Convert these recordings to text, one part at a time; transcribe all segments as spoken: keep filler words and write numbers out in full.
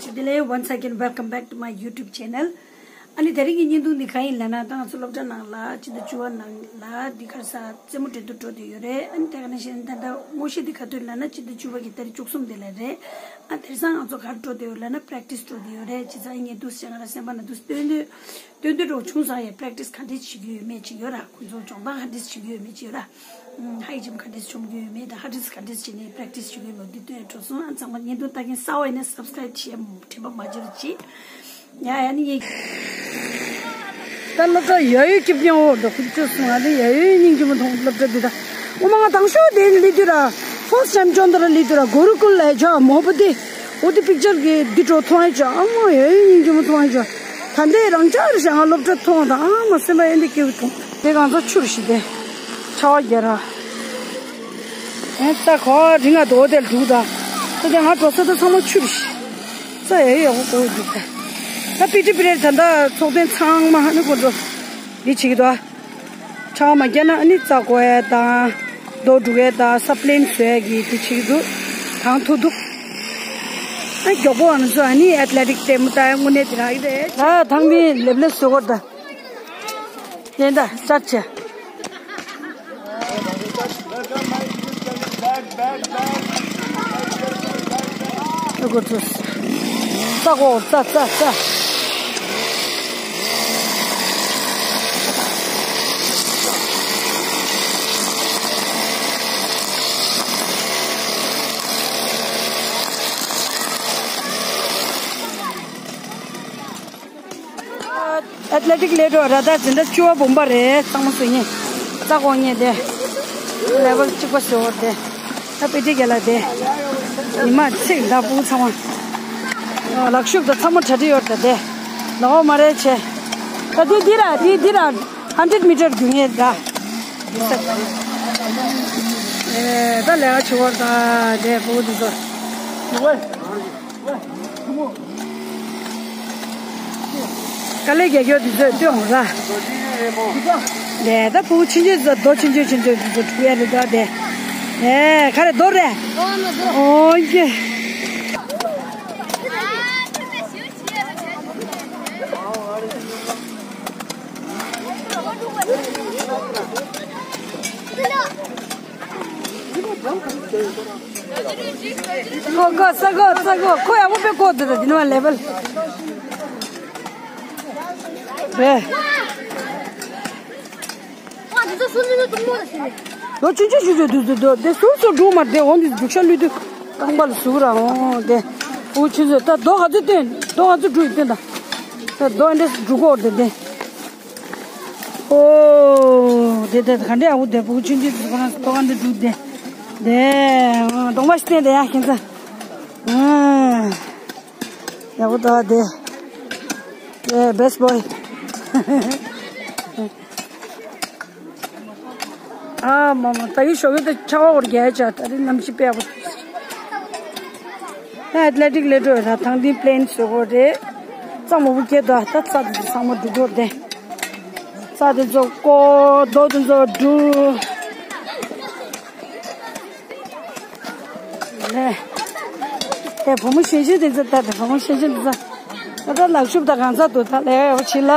བདེ་ལེགས། Once again, welcome back to my YouTube channel. ཨ་ནི་དེ་རིང་གི་བརྙན་ཐུང་འདི་གང་ཡིན་ལབ་ན། ད་ང་ཚོ་སློབ་གྲྭ་ནང་ལ་སྤྱི་ཟླ་བཅུ་པ་ནང་ལ་འདི་ག་རེ་ཟ། རྩེད་མོ་འགྲན་བསྡུར་འགྲོ་བསྡད་ཡོད་རེད། ཨ་ནི་དེ་ག་ནང་བཞིན་ད་ལྟ་ངོ་ཤེས་འདི་ག་དུས་ལབ་ན། སྤྱི་ཟླ་བཅུ་པ་གི་ཏ་རིག་བཅུ་གསུམ་དེ་ལ་རེད། ཨ་དེང་སང་ང་ཚོ་ག་རེ་འགྲོ་བསྡད་ཡོད་ལབ་ན། པེ་རེག་ཊི་སི་འགྲོ་བསྡད་ཡོད་རེད། བྱས་ཙང་ངས་འདུག་སེ་ང་རང་སེམས་པ་ནང་འདུག་སེ་སྟོན་སྟོན། སྟོན་སྟོན་འགྲོ་བྱུང་སོང་། ཡ་པེ་རེག་ཊི་སི་ག་འདྲས་བྱེད་ཀྱི་ཡོད་མེད་ཅིག་ཡོད་ར། ཁོང་ཚོ་སྦྱོང་སྟངས་ག་འདྲས་བྱེད་ཀྱི་ཡོད་མེད་ཅིག་ཡོད་ར། ཧའི་ཇམ་ག་འདྲས་མཆོང་གི་ཡོད་མེད་དང་། ཧར་ཌིསི་ག་འདྲས་བྱས་ནས་པེ་རེག་ཊི་སི་བྱེད་ཀྱི་ཡོད་མེད་འདི་སྟོན་འགྲོ་སོང་། ཨ་ཚང་མ་བརྙན་ཐུང་ལྟ་མཁན་གསར་པ་ཡིན་ན་སབ་སི་ཀ་རེབ་བྱེད་དྲན་པ་མ་བརྗེད་རོགས་གྱིས། ཡ་ཡ་ནི་ཡེ། ད་སློབ་གྲྭ་ཡ་ཡོའི་སྐྱིད་པོ་ཅན་འོག་ཏུ་ཁུར་ཆུ་སོང་། ཨ་ནི་ཡ་ཡོའི་སྙིང་རྗེ་མོ་མཐོང་། སློབ་གྲྭ་འདི་ད་ངོ་མ་ང་དང་ཤོས་དེ་སླེབས་དུས་ར། ཕར་སི་ཊི་ཊེམ་ཅོན་ཏ་ར་སླེབས་དུས་ར། གུ་རུ་ཀུལ་ལ་ཡ་ཇོ་མོ་པོ་དེ། འོ་དེ་པིག་ཅར་གི་འདི་འགྲོ་མཐོང་ཡ་ཅོ། ཨ་མ་ཡ་ཡོའི་སྙིང་རྗེ་མོ་མཐོང་ཡ་ཅོ། ད་འདི་རང་ཅག་རེད་ཤག་ང་སློབ་གྲྭ་མཐོང་དང་ཨ་མ་སེམས་པ་ཨེ་འདི་སྐྱིད་པོ་མཐོང་། དེ་གང་ཚོ་ཆུ་རུ་ཞིག་དེ་ཆར་པ་རྒྱག་ར། ཨེ་ད་གོ་རི་ང་དོ་དེ་འདུག་ད། ད་དེ་ང་འགྲོ་ས་ད་ཚང་མ་ཆུ་རུ་ཞིག་ས་ཡ་ཡོད་ཡག་པོ་གོ་འདུག་ད། ད་པི་ཊི་པི་རེད། ད་ད་ཚོགས་ཐེངས་ཚང་མ་ཨ་ནི་ཁོ་ཚོ་འདི་བྱེད་ཀྱི་འདུག་ཨ། ཆར་པ་མ་རྒྱག་ན་ཨ་ནི་རྩྭ་བརྐོ་ཡས་དང་། རྡོ་སྒྲུག་ཡས་དང་། སབ་པི་ལེན་བཟོ་ཡས་ཀྱི་དེ་བྱེད་ཀྱི་འདུག་གང་ཐུབ་ཐུབ། ཨ་མགྱོགས་པོ་ཨ་ནི་ཚོ་ཨ་ནི་ཨེ་ཐི་ལེ་ཊིག་ལྟད་མོ་ལྟ་ཡས་དངོས་གནས་དེ་རང་ཡིན་རེད། ད་ཐང་མི་ལེབ་ལེབ་བཟོ་གོ་ད། དེ་འདྲ་ཅར་ཆེ། ཨ་ཁུ་ཚོས། རྩྭ་བརྐོ། རྩྭ་རྩྭ་རྩྭ། ཨེ་ཐི་ལེ་ཊིག་ལས་འགྲོ་ར། ད་འཛིན་གྲྭ་བཅུ་པ་བུམ་པ་རེད། གཙང་མ་བཟོ་མཁན། རྩྭ་བརྐོ་མཁན་དེ། ལེ་ཝལ་གཅིག་པ་བཟོ་བར་དེ། ད་དཔེ་ཁྲིད་རྒྱལ་ལ་དེ། ཉི་མ་ཚིག་ད་ཕྲུ་གུ་ཚང་མ། ཨ་ལག་ཤུབས་དང་ཚང་མ་གྲ་སྒྲིག་ཡོད་རེད་ད་དེ། ལོག་མ་རེད་བྱས། ད་དེ་འདི་ར་དེ་འདི་ར་ཧན་ཌེ་རེཌ་མི་ཊར་རྒྱུག་མཁན་ར། ཨེ་ད་ལས་ཀ་བྱེད་བར་ད་དེ་ཕྲུ་གུ་འདི་ཚོ། དཀའ་ལས་རྒྱག་རྒྱུ་དེ་ཚོས་སྟོན་འོང་ར། དེ་ད་ཕྲུ་གུ་ཆུང་ཆུང་ཚོ། རྡོ་ཆུང་ཆུང་ཆུང་ཆུང་དེ་ཚོ་འཁྲུ་ཡ་རེད་ད་དེ། ཨེ་ག་རེ་རྡོ་རེད། ཨོ་ཀེ། གོ་གོ་ས་གོ་ས་གོ། ཁོ་ཡག་པོ་དཔེ་བརྐོས་འདུག་ད། འདི་ནི་མ་ལེ་ཝལ་རེད། ལོ་ཆུང་ཆུང་ཆུང་ཆུང་འདུག་འདུག་འདུག་དེ་སུ་སུ་འགྲོ་མ་དེ་འོང་དུས་རྒྱུག་ཤར་ལུས་དུས་རྐང་པ་ལ་ཟུག་ར་འོང་དེ། ཕྲུ་གུ་ཆུ་ཚོད་ད་རྡོ་ག་ཚོད་སྟོན། རྡོ་ག་ཚོད་འགྲོ་ཡི་སྟོན་ད། ད་རྡོ་འདྲེ་འགྲོ་གོ་དེ་དེ། ཨོ། དེ་དེ་ག་འདྲ་ཡག་པོ་དེ། ཕྲུ་གུ་ཆུང་ཆུང་དེ་ཁོ་རང་ལྟོ་ག་འདྲ་འདུག་དེ། དེ་གདོང་པ་ཞིག་བསྟན་དེ་ཡ་ཁྱེད་ཚོ། ཨ། ཡག་པོ་འདུག་དེ། དེ་བེ་སི་བོའི། ཨ་མ་མ། ད་ཡི་ཞོགས་ཀས་དེ་ཆར་པ་བོར་རྒྱལ་ཆ། ད་རིང་གནམ་གཤིས་དཔེ་ཡག་པོ་འདུག་ད་ཨེ་ཐི་ལེ་ཊིག་ལས་འགྲོ་ཡོད་ད། ཐང་ཏིང་པི་ལེན་བཟོ་དགོས་རེད། གཙང་མ་བུ་སྐྱེས་དོ། ད་རྩྭ་དེ་ཚོ་ཚང་མ་སྒྲུག་དགོས་རེད། རྩྭ་དེ་ཚོ་བརྐོ། རྡོ་དེ་ཚོ་སྒྲུག་ལེ། དེ་བུ་མོ་གཞོན་གཞོན་དེ་ཚོ། ད་དེ་བུ་མོ་གཞོན་གཞོན་དེ་ཚོ། ད་ད་ལག་ཤུབས་ད་གང་ཚ་འདུག་ད་ལས་ཡག་པོ་བྱེད་ལ།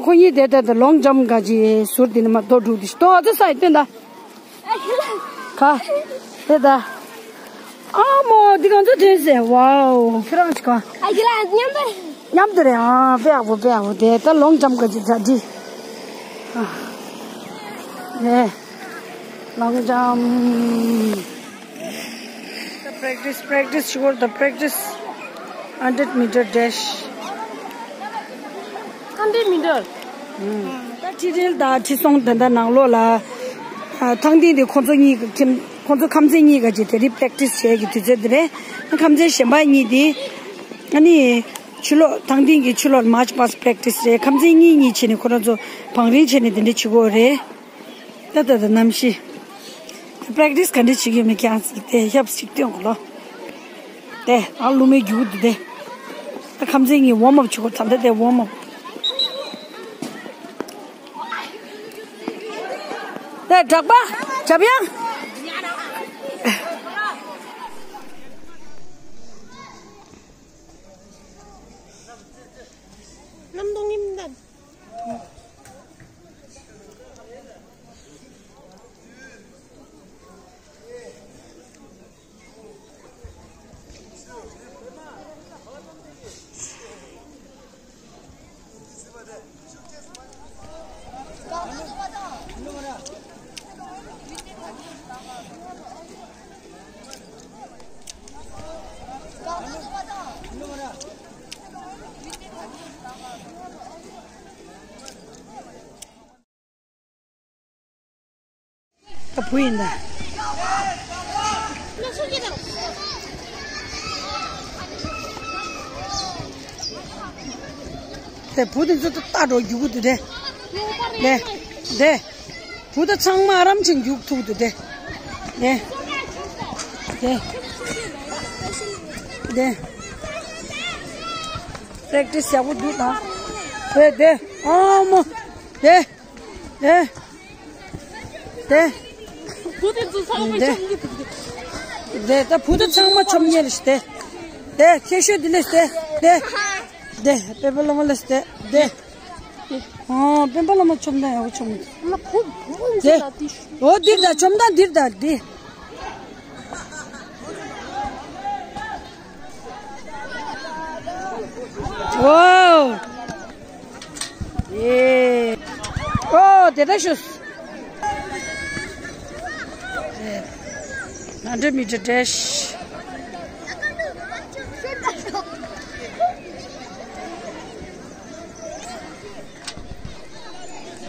ཁོ་གཉིས་དེ་ལྟར་དུ་ལོང་ཇམ་ག་ཅི་ཟུར་དེ་ནི་མ་གཏོགས་འགྲུག་དེ་ཞིག་གཏོང་ཨ་ཚོ་ས་ཡི་སྟོན་ད། ག་དེ་ད། ཨ་མོ་འདི་གང་ཚོ་ཐོན་ཟེར། ཝའོ་ཁྱེད་རང་ཅི་ག་ཨ་ཁྱེད་རང་མཉམ་དུ། མཉམ་དུ་རེད། ཨ་དཔེ་ཡག་པོ་དཔེ་ཡག་པོ། དེ་ད་ལོང་ཇམ་ག་ཅི་ཛ་དྲི། ཨ་ནེ་ལོང་ཇམ། ད་པེ་རེག་ཊིས་པེ་རེག་ཊིས་བྱེད་དགོས་རེད་ད། པེ་རེག་ཊིས། ཧན་ཌེ་རེཌ་མི་ཊར་ཌེ་ཤི། ཧན་ཌེ་རེཌ་མི་ཊར། ཨུམ། ད་ཁྲི་ཧྲིལ་དང་ཁྲི་སྲོང་དེ་འདྲ་ནང་ལོགས་ལ། ཨ་ཐང་ཏིང་དེ་ཁོང་ཚོ་གཉིས་ཀྱི་ཁྱིམ། ཁོང་ཚོ་ཁམས་ཚན་གཉིས་ཀ་ཅིག་དེ་རིང་པེ་རེག་ཊིས་བྱེད་ཀྱི་དུས་ཚོད་དེ་རེད། ཁམས་ཚན་གཞན་པ་གཉིས་དེ། ཨ་ནི། ཕྱི་ལོགས་ཐང་ཏིང་གི་ཕྱི་ལོགས་མཱར་ཆི་པ་སི་པེ་རེག་ཊིས་རེད། ཁམས་ཚན་གཉིས་གཉིས་བྱས་ནས་ཁོ་རང་ཚོ་བང་རིམ་བྱས་ནས་དེ་འདྲ་བྱེད་ཀྱི་ཡོད་རེད། ད་ད་ད་གནམ་གཤིས། པེ་རེག་ཊིས་ག་འདྲ་བྱེད་ཀྱི་ཡོད་མེད་ཁྱེད་རང་ཚོ་དེ་ཧབ་ཞིག་སྟོན་གོ་ལོ། དེ་ཨ་ལུ་མའི་རྒྱུག་དེ་དེ། ད་ཁམས་ཚན་གཉིས་ཝོམ་ཨབ་བྱེད་དགོས། ད་ལྟ་དེ་ཝོམ་ཨབ། དེ་གྲགས་པ་འཇམ་དབྱངས། ད་བུ་ཡིན་ད། དེ་བུ་དེ་ཚོ་ད་ལྟ་འགྲོ་རྒྱུག་གི་འདུག་དེ། དེ། དེ། བུ་ད་ཚང་མ་ཨ་རམ་ཆེན་རྒྱུག་ཐུབ་འདུག་དེ། དེ། དེ། དེ། པེ་རེག་ཊི་སི་ཡག་པོ་འདུག་ད། དེ་དེ། ཨ་མ། དེ། དེ། དེ། བུ་དེ་ཚོ་ཚང་མ་དེ། ཆོམ་གྱི་འདུག་དེ་ད་བུ་དེ་ཚང་མ་ཆོམ་ཉེ་རེད་དེ། དེ་ཁྱེད་ཤོད་དེ་ལས་དེ། དེ། དེ་སྤེན་པ་བླ་མ་ལས་དེ། དེ། ཨོ་སྤེན་པ་བླ་མ་ཆོམ་ན་ཡག་པོ་ཆོམ་གྱི་འདུག་ལ་བུ་བུ་འདི་དེ་ལ་དེ་ཤོད། ཨོ་འདིར་ད་ཆོམ་ད་འདིར་ད་འདི། Wow. Yeah. Oh, did I just? Hundred meter dash.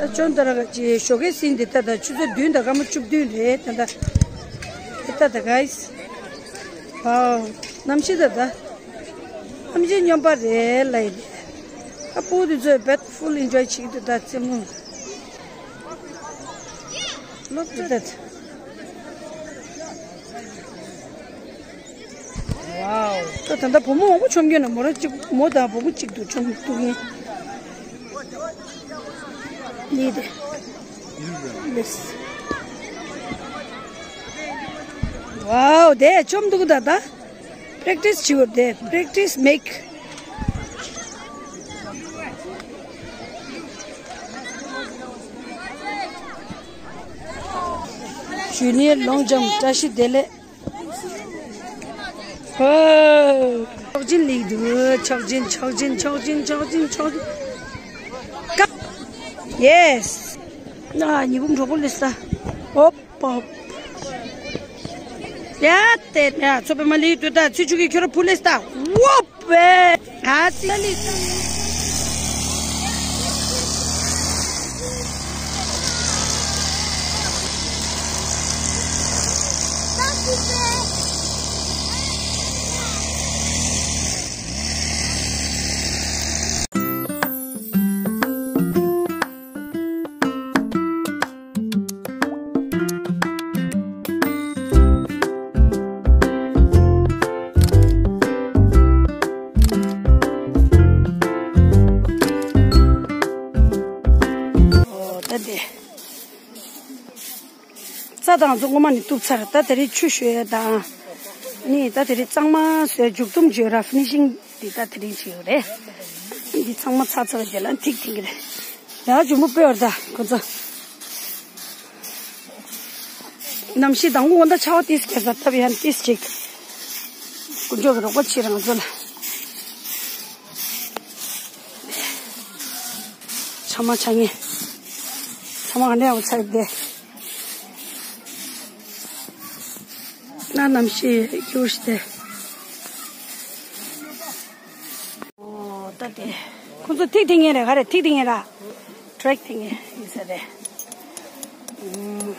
ད་ཅོན་ཏ་ར་ག་ཅི་ཞོགས་ཀས་ཟིན་འདི་ལྟ་ད་ཆུ་ཚོད་བདུན་དང་སྐར་མ་བཅུ་བདུན་རེད་ད་ད། ད་ད་ག་ཨིས། ཝའོ། གནམ་གཤིས་ད་ད། གནམ་གཤིས་སྙོམས་པ་རེད་ལ་ཡིན། ཨ་ཕྲུ་གུ་དེ་ཚོས་བེད་ཕུལ་ཨིན་ཇོའི་བྱེད་ཀྱི་འདུག་ད་རྩེད་མོ། Look at that. Wow. ད་ད་ལྟ་བུ་མོ་མང་པོ་ཆོམ་གྱི་ན་མོ་རང་གཅིག་མོ་དང་བུ་མོ་གཅིག་ཏུ་ཆོམ་གྱི་འདུག་ངས། ལི་དེ། Yes. Wow, དེ་ཆོམ་འདུག་ད་ད། Practice བྱེད་དགོས་དེ། Practice make. ཇུ་ནི་ཡར་ལོང་ཇམ་བཀྲ་ཤིས་བདེ་ལེགས། ཧོ། ཆག་སྦྱིན་ལེགས་འདུག་ཆག་སྦྱིན་ཆག་སྦྱིན་ཆག་སྦྱིན་ཆག་སྦྱིན་ཆག་སྦྱིན། ཀ། Yes. ན་ཉི་འབུམ་གྲོགས་པོ་ལེ་ས། ཨོབ་ཨོབ། ཡ་ཏེ་ཡ་ཚོ་པེ་མ་ལི་ཏུ་ད་ཚུ་ཆུ་གི་ཁྱོ་ར་བུ་ལེ་ས་ད། ཝོབ། པེ། ཨ་ཙི་ལི། ཨོ་ད་དེ། རྩྭ་དང་ཚོ་སྔོན་མ་ནས་གཏུབ་ཚར། ད་དེ་རིང་ཆུ་བཤོས་ཡ་དང་། ནི་ད་དེ་རིང་གཙང་མ་བཟོས་མཇུག་སྡོམ་བྱོས་ར་ཕི་ནི་ཤིང་འདི་ད་དེ་རིང་བྱེད་ཡོད་རེད། འདི་ཚང་མ་ཚར་ཚར་རྗེས་ལ་ཐིག་ཐིག་གི་རེད། ཡ་འབྱུང་པོ་དཔེ་བར་ད་ཁོ་ཚོ། གནམ་གཤིས་དང་པོ་འོ་ད་ཆར་པ་ཏིས་ཁྱེར་ས་ཐབ་ཡང་ཏིས་ཅིག་དཀོན་མཆོག་གི་རོགས་པ་བྱེད་རང་ཚོ་ལ། ཚང་མ་ཆ་ངེ། ཚང་མ་ག་ནས་ཡང་ཚར་བསྡད། ན་གནམ་གཤིས་སྐྱིད་པོ་ཞིག་བསྡད། ཨོ་ད་དེ། ཁོང་ཚོ་ཐིག་ཐིག་ངེ་རེད་ག་རེ་ཐིག་ཐིག་ངེ་ར། ཊེག་ཐིག་ངེ་ཡིན་ས་རེད། ཨུམ།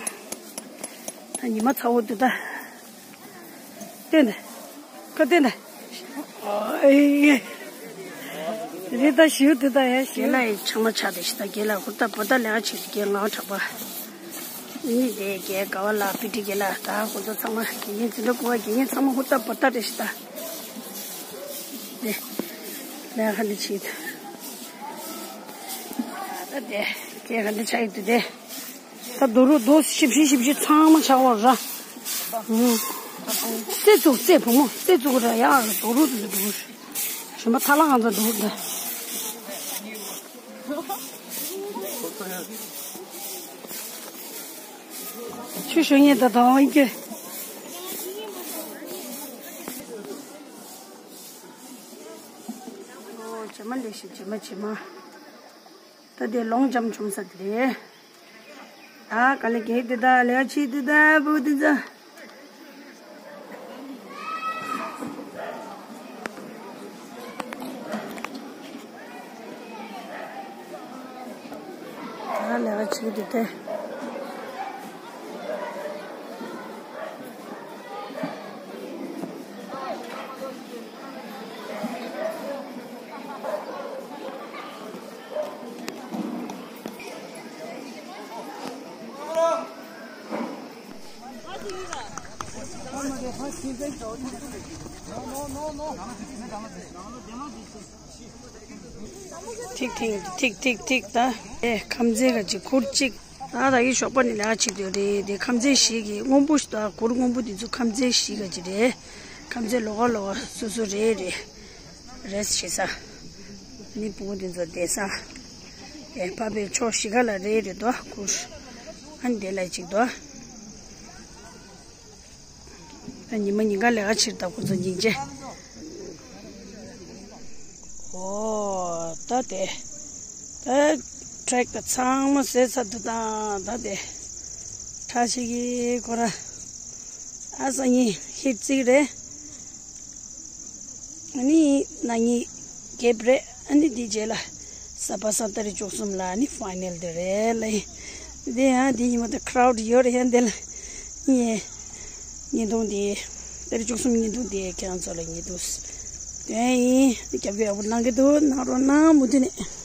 ད་ཉི་མ་ཚ་བོ་འདུག་ད། བསྟན་ཏེ། ཁ་བསྟན་ཏེ། ཨོ་ཨེ། རི་ད་ཞིའུ་འདུག་ད་ཡ་ཞིའུ། རྒན་ལགས་ཡི་ཆང་མ་ཆག་དེ་ཞིག་ད་རྒན་ལགས་ཧུར་ཐག་བུ་ཐག་ལས་ཀ་བྱེད་དུ་རྒན་ངག་དྲག་པ། ནི་དེ་རྒན་དགའ་བ་ལགས་པི་ཏི་རྒན་ལགས་ད་ཁོ་ཚོ་ཚང་མ་དགེ་རྒན་འཛིན་གྲྭ་དགུ་པ་དགེ་རྒན་ཚང་མ་ཧུར་ཐག་བུ་ཐག་རེད་ཤི་ད། དེ། ལས་ཀ་འདི་བྱེད་དུ། ད་དེ་རྒན་ག་འདི་ཆག་ཡི་འདུག་དེ། ད་རྡོ་རུག་རྡོ་ཞིབ་ཞིབ་ཞིབ་ཞིབ་ཚང་མ་ཆགས་པ་ར། ཨུ། རྩེ་བཙུགས་རྩེ་བུ་མོ་རྩེ་བཙུགས་ར་ཡག་ར་རྡོ་རུག་དེ་ཚོ་རྡོ་རུག་གཞན་པ་ཐ་ལ་གང་ཚ་རྡོ་རུག་ད། ཆུ་ཤོར་ཉེན་ད་དང་ཨིན་ཀྱི། ཨོ་ཇེ་མ་ལས་ཤིག་ཇེ་མ་ཇེ་མ། ད་དེ་ལོང་འཇམ་བྱུང་ས་དེ་རེད། ད་ག་ལེ་གེ་དེ་ད་ལེ་ཆི་དེ་ད་བུ་དེ་ད། ད་ལེ་ཆི་དེ་ད། ཐིག་ཐིག་ཐིག་ཐིག་ཐིག་ད། ཨེ་ཁམ་ཚན་ག་ཅིག་ཁུར་གཅིག་ད་ད་གི་ཞོགས་པ་ནས་ལས་ཀ་བྱེད་དུས་རེད་དེ་ཁམ་ཚན་ཞིག་གི་སྔོན་པོ་ཞིག་ད་གུར་སྔོན་པོ་དེ་ཚོ་ཁམ་ཚན་ཞིག་ག་ཅིག་རེད། ཁམ་ཚན་ལོགས་ཀ་ལོགས་ཀ་སོ་སོ་རེད་རེད། རེས་བྱེད་ས། ནི་བུ་མོ་དེ་ཚོ་བསྡད་ས། ཨེ་ཕ་པའི་ཕྱོགས་བཞི་ཀ་ལ་རེད་རེད་དོ་ཁུར། ཨ་ནི་དེ་ལ་ཅིག་དོ། ད་ཉི་མ་ཉིན་ག་ལས་ཀ་ཕྱིར་ད་ཁོ་ཚོ་སྙིང་རྗེ། ཨོ་ད་དེ། ད་ཊེག་ད་ཚང་མ་བཟོས་ཚར་འདུག་ད་ད་དེ། ཁྲ་ཆེ་གི་ཁོ་ར། ཨ་སང་ཉིན་ཧིད་རྩིག་རེད། ཨ་ནི་ན་ནིང་རྒྱབ་རེད། ཨ་ནི་དེ་རྗེས་ལ་གཟའ་པ་སངས་ཏ་རིག་བཅུ་གསུམ་ལ་ཨ་ནི་ཕའི་ནལ་དེ་རེད་ལ་ཡིན། དེ་ཡང་དེ་ཉིན་མོ་དེ་ཁྲའུ་ཌི་ཡོད་རེད་ཡང་དེ་ལ་ངས་བརྙན་ཐུང་དེ་ཏ་རིག་བཅུ་གསུམ་བརྙན་ཐུང་དེ་ཁྱེད་རང་ཚོ་ལ་ཉེ་དུས་དེ་ཡིན་རྒྱབ་སྐྱོར་ཡག་པོ་གནང་གི་འདུག་གནང་རོགས་གནང་མུ་མཐུད་ནས།